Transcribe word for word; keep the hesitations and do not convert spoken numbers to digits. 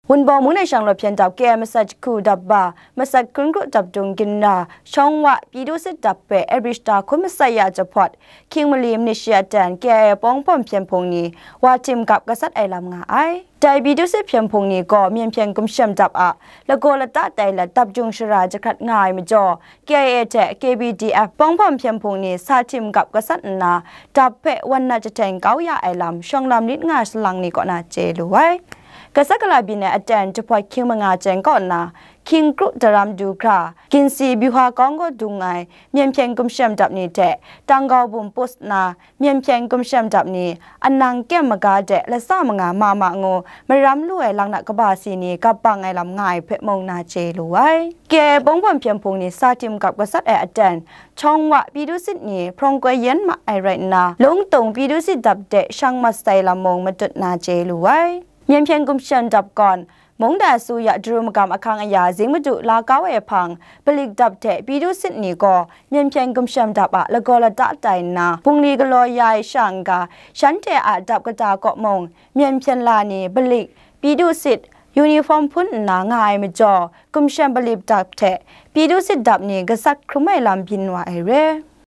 Wunpawng mung na shang law hpyen dap K I A masat jahku dap ba, masat hkun kru dap dung ginra, shawng wa, pyi du sit dap hpe April shata hkun masat ya jahpawt, hkying mali manit shi aten K I A pawng hpawm hpyen hpung ni wa tim gap gasat ai lam nga ai. Dai pyi du sit hpyen hpung ni gaw Myen hpyen gumshem dap a lagaw lata tai let dap jung shara jahkrat nga ai majaw, K I A hte K B D F pawng hpawm hpyen hpung ni sa tim gap gasat nna, dap hpe wan na jahten kau ya ai lam shawng lam lit nga salang ni kaw na chye lu ai. Gasat gala byin ai aten jahpawt hkying manga chyeng kaw nna, hkying kru daram du hkra, ginsi byuha kawng kaw dung ai Myen hpyen gumshem dap ni hte Tanggau bum pus nna, Myen hpyen gumshem dap ni, anang kem maga de lasa manga ma ma ngu maram lu ai laknak kaba si ni gap bang ai lam nga ai hpe mung na chye lu ai. K I A pawng hpawm hpyen hpung ni sa tim gap gasat ai aten, shawng wa pyi du sit ni hprawng koi yen ma ai rai nna, lungtung pyi du sit dap de shang mat sai lam mung matut na chye lu ai. Myen hpyen gumshem dap gawn, mungdan asuya daru magam ahkang aya zing madu la kau ai hpang, balik dap hte pyi du sit ni gaw Myen hpyen gumshem dap a lagaw lata tai nna, bungli galaw ya ai sha n-ga, shanhte a dap kata kaw mung, Myen hpyen la ni balik, pyi du sit, uniform hpun nna nga ai majaw, gumshem balip dap hte pyi du sit dap ni gasat hkrum ai lam byin wa ai re.